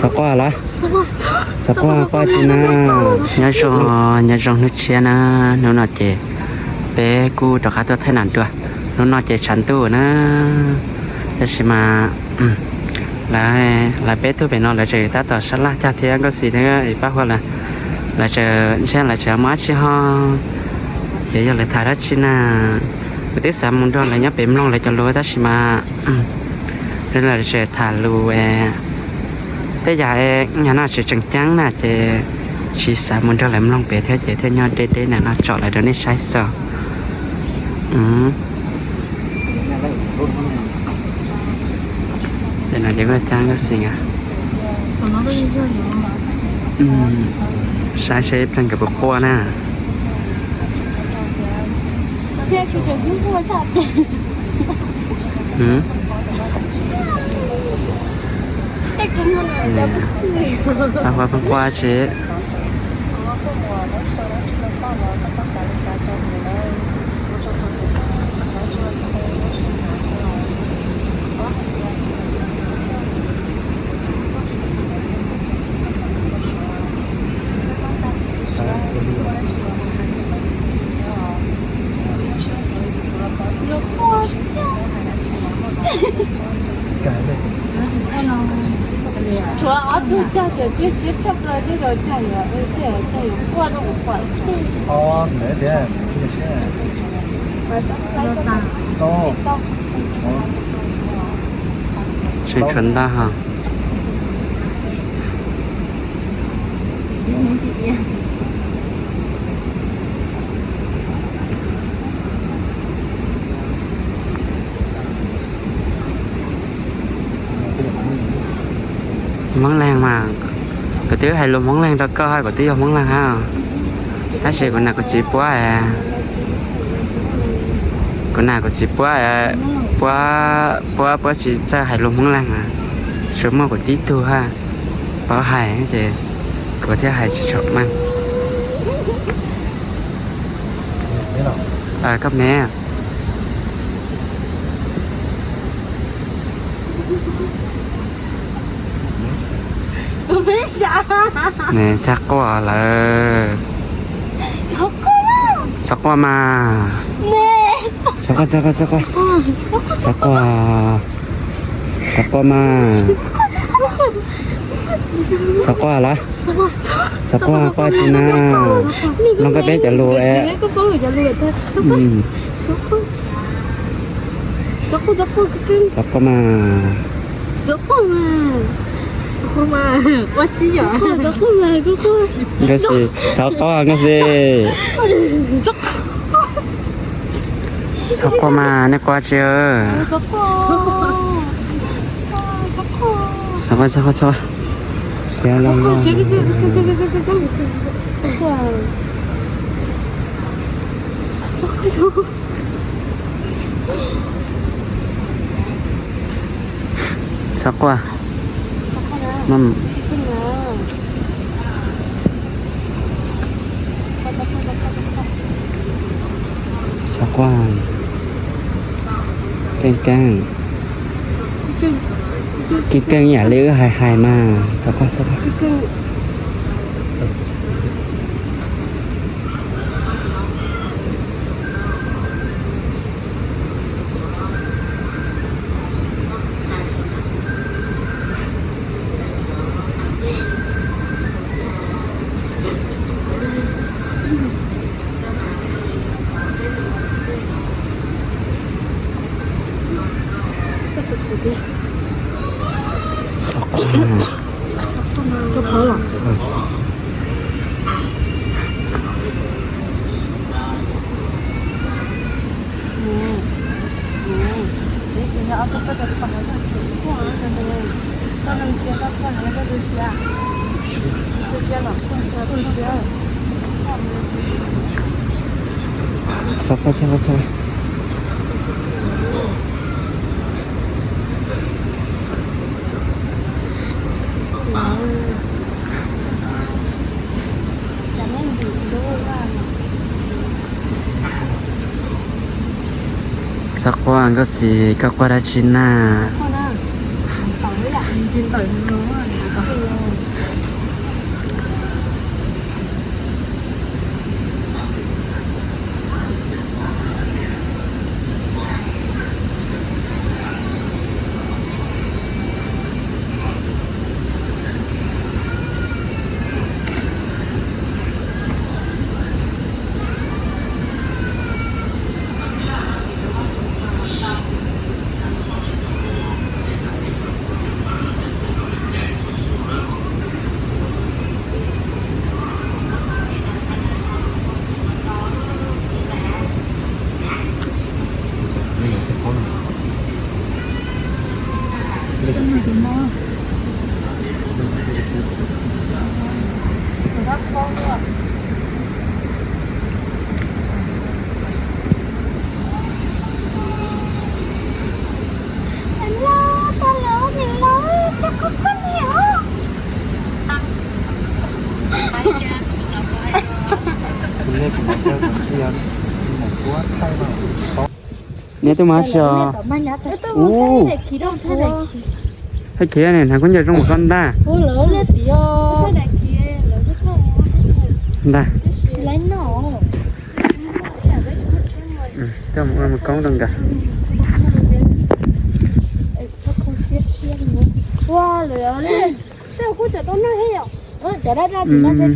Xov quaj los? Xov quaj, quaj tsi na? Nyob zoo, nyob zoo hnub tshiab na. Hnub no ces peb kuj rov qab tuaj thaij nas dua. Hnub no ces tshav ntuj na, tab sis mas lawv, lawv peb tug pem no lawv tseem tab tom sab laj cag thiab Nkauj Xis thiab Paj Huab lawv, lawv tseem ntshe lawv tseem muaj dab tsi ho, ces yog lawv tham dab tsi na. Kuv twb xav mus nrog lawv nyob pem mloog lawv cov lus tab sis mas lawv tseem tham lus tej yam no tseem tseem ceeb na ces tsis xav mus nrog lawv mloog pem thiab ces thiaj nyob deb deb na no tsom lawv rau nej saib xwb. Ces no ces kuj cab Nkauj Xis a. Saib seb ib pliag nkawd puas quaj na. Paj Huab pheej quaj tsi. Tshuav ob tug cog ces siab tshaj plaws tej zaum cog yuav, cog yuav quaj rau kuv pom. Tseem tshuav ntau ho. Hmoob Leeg mas, kuv twb hais lus Hmoob Leeg rau koj hab, kuv twb yog Hmoob Leeg hab. Tab sis kuv nam kuv txiv puab, kuv nam kuv txiv puab, puab, puab, puab tsis txawj hais lus Hmoob Leeg, tsuas muaj kuv tib tug hab paub hais ces kuv thiaj hais tsis tshua meej. Koj me, txhob quaj lawm. Txhob quaj mas. Txhob quaj, txhob quaj, txhob quaj. Txhob quaj, txhob quaj mas. Txhob quaj los? Txhob quaj, quaj tsi na. Mloog koj peb cov lus es. Txhob quaj mas. Nkauj Xis, txhob quaj Nkauj Xis. Txhob quaj mas, nej quaj tsi. Txhob quaj, txhob quaj, txhob quaj. Siab loj loj. Txhob quaj. Txhob quaj. Keej keej. Keej keej yam li wb hais hais mas. Txhob quaj, txhob quaj. Txhob quaj, txhob quaj, txhob quaj. Txhob quaj Nkauj Xis, koj quaj dab tsi na? Nce ntawm no. Neb twb mus hab tsi os? Ub, hab khiv ne, hnav khaub ncaws zoo koj ntag. Ntag. Coj mus ua mus koob rau nkawd.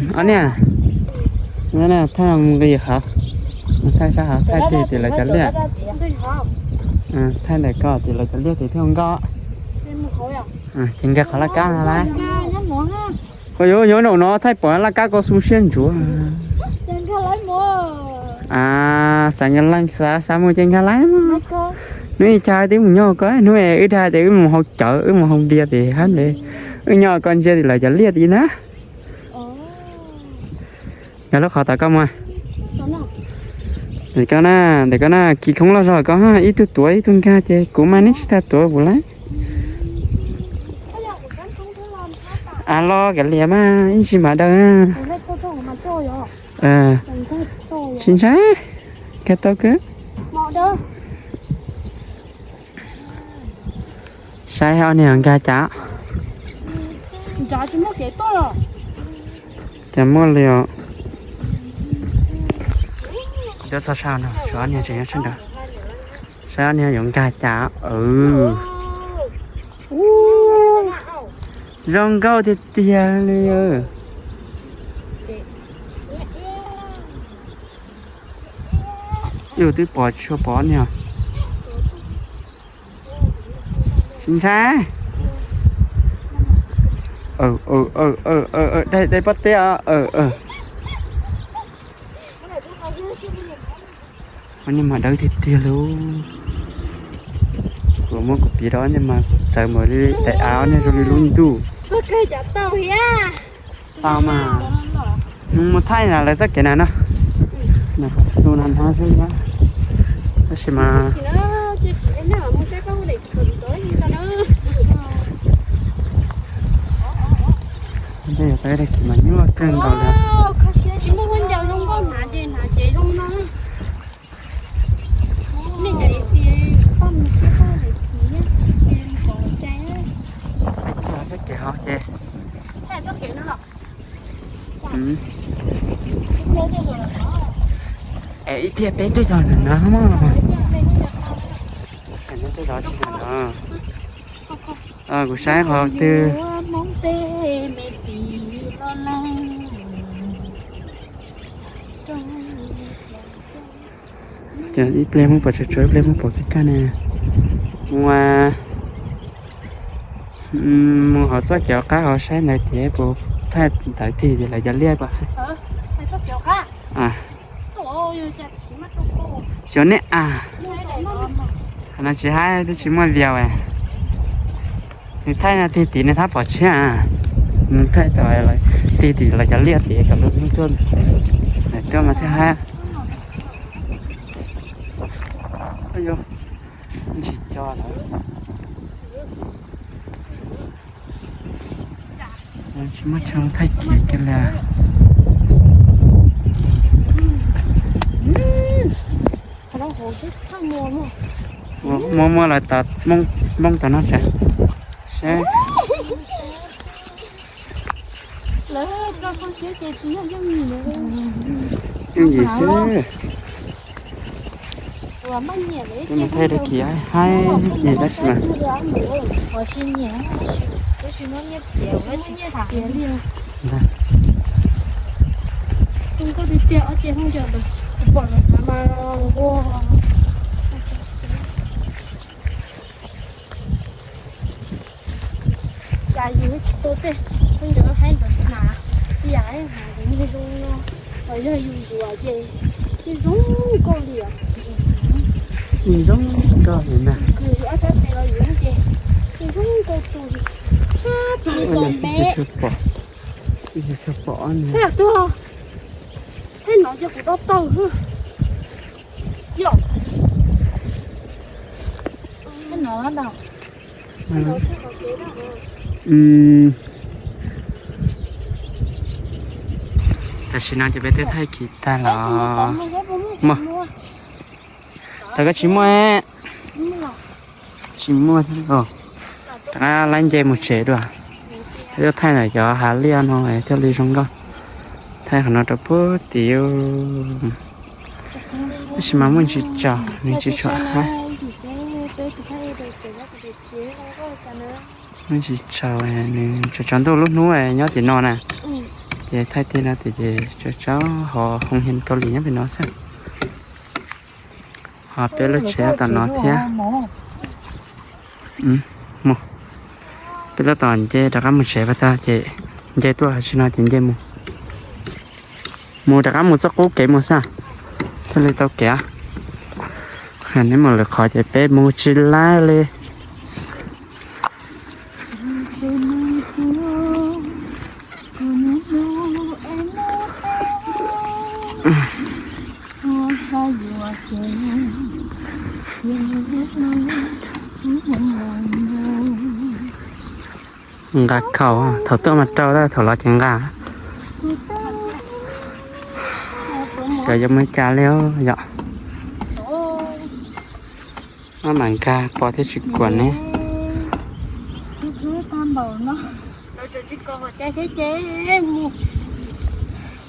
Ob niag, thaij nqis qhov, thaij sab hov, thaij tig tim lawv cov liaj. Thaij ntawm ko tim lawv cov liaj tim thiaj nkoj. Ces nkag qhov laj kab no lawm. Koj yuav nyob nraum no thaij pom laj kab ko xu siab ntsuav. Xav nkag leej xav, xav mus ces nkag laib mas. Hnub ib cas twb mus nyob ko, hnub wb dag tias wb mus haus cawv wb mus haus npias tim hab ntawd, wb nyob ko ntsia tim lawv cov liaj tid na. Nkag lub qhov tom koj mus. Ntawm koj na, ntawm koj na, khiv khoob loj zog koj, ib tug tuav ib tug nkag ces kuv mas neb tsis tau tuav kuv lawm. Av los kav liam mas ib ntsis mam daws. Tsis ntshai, nkag tau kawg. Saib ob niag nkag cas. Cas muaj li os. Tuaj txog sab no, ob niag tseem nyob sab nraud. Saib ob niag yuav nkag cas. Zoo nkauj tiag tiag li. Yus twb pom tsis tshua pom ob niag. Tsis ntshai. Dai pob teb. Ob niag mas dawb tiag tiag li. Kuv muab kuv piv rau ob niag mas kuv txawv npaum li daim av, ob niag zoo li lub ntuj. Tau mas. Mus thaij na lawv txoj kev na no. Tus na hnov xwb na. Tab sis mas ntej yog tau ib tag kis mas nyuaj kawg nkaus li. Txoj kev hauv ces. Es ib pliag peb tuaj yog ntawm no mog. Kuv saib qhov twg. Ces ib pliag muab pom tsuag tsuag, ib pliag muab pom kaj kaj ne. Mus, mus hauv txoj kev hauv qab hauv saib ntawd ces puas thaij ntawd tig tim lawv cov liaj ko. Xyov nej a, no tsis haib twb tsis muaj view. Nws thaij no tig tim nws thab pom tshiab. Nws thaij tau tig tim lawv cov liaj tim kom lub hnub tuaj, tuaj mas thiaj haib. Tsis co lawm. Tsis muaj chaw thaij kiag kiag li. Muaj muaj lawv tas, npoob tas no tsev. Yooj yim xwb. Tus mus thaij dab kis haib ces tab sis mas. Cas yus tsis tau tej khaub ncaws haib ntawd na, ib yam hais tias nyiag zoo no, los yog yus yuav ces yeej zoo nkauj li os. Yeej zoo nkauj li na. Yus yuav ob sab tes los yus ces yeej zoo nkauj tshaj plaws li. Ib tug pom, ib tug pom ob niag. Thaij no ces kuv tau tau. Yog. Tam sim no ces peb twb thaij kis tag los. Muaj, tau koj tsis muaj, tsis muaj thiab os. Rov qab laib nce mus tsev dua. Peb tuaj thaij ntawm cov hav liaj no thiaj li zoo nkauj. Thaij qhov no rau puag tim. Tab sis mas muaj ntsis tsaus, nws tsis tshua haib. Muaj ntsis tsaus, nws tsaus tsaus ntuj lub hnub nyob tim no na. Ces thaij tej no tias ces tsaus tsaus ho hoo hia Kaus Lim nyob pem no xwb. Ho peb lub tsev tom no thiab. Mus, peb tab tom nce rov qab mus tsev pas tag ces nce tuaj tsis no ces nce mus. Mus rov qab mus txoj qub kev mus xwb thiaj li tau kev. Neb mus lwm qhov ces peb mus tsis laib li. Nqa khaus, thaum tuaj mas rau tab, thaum los ces nqa. Xyov yuav mus cas li yom. Maj mam nkag pom thiaj tsis kuam ne.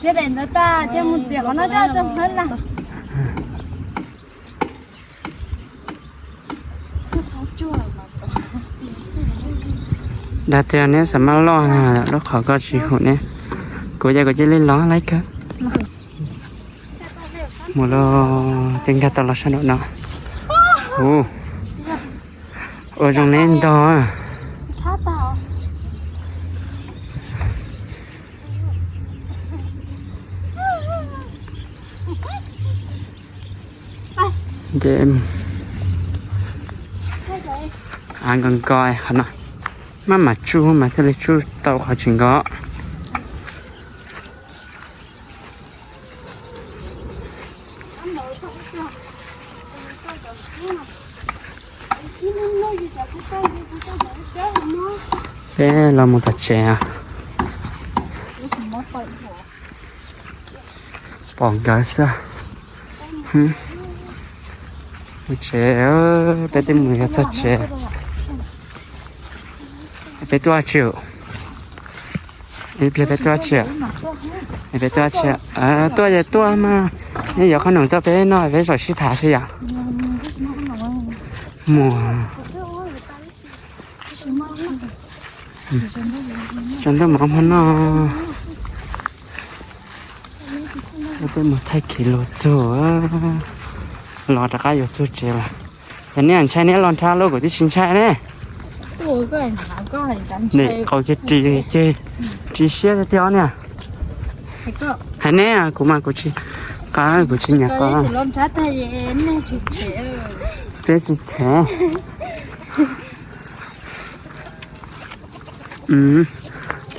Ces daim ntawd tas ces mus txiav qhov no coj tso hmab na. Dag tiag neb xav maj loj na, lub qhov koj tsis hum ne. Kuv ces kuv cia li los lawm kawg. Mus los ces nkag tau los sab nraum no. Ua zoo neb ntog. Ces av nkos nkos qhov no, maj mam tsuj mas thiaj li tsuj tau qhov tsis nkos. Peb los mus tom tsev. Pom nkawd xwb. Mus tsev, peb twb mus yuav txog tsev. Peb tuaj tsis, ib pliag peb tuaj tsis, peb tuaj tsis, tuaj ces tuaj mas, neb yuav qhob noom tuaj peb noj peb zaum sib tham xwb yom. Mus, tsaus ntuj mas hmo noj. Peb mus thaij khiv lus txug, los rov qab yuav txug tsev lawm. Yog nej ntshai neb los nrhab lauj, kuv twb tsis ntshai ne. Nim qau ces ris, ces ris siab tiag tiag ne. Hais neb, kuv mas kuv tsis, kuv tsis nyiam qau. Peb tsis them.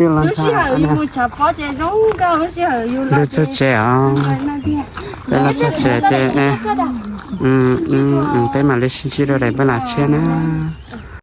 Lub sij hawm yus mus tshav pob ces zoo nkauj, lub sij hawm yus los txog tsev os. Peb los txog tsev ces peb mam li sib ntsib rau daim npaj las tshiab na.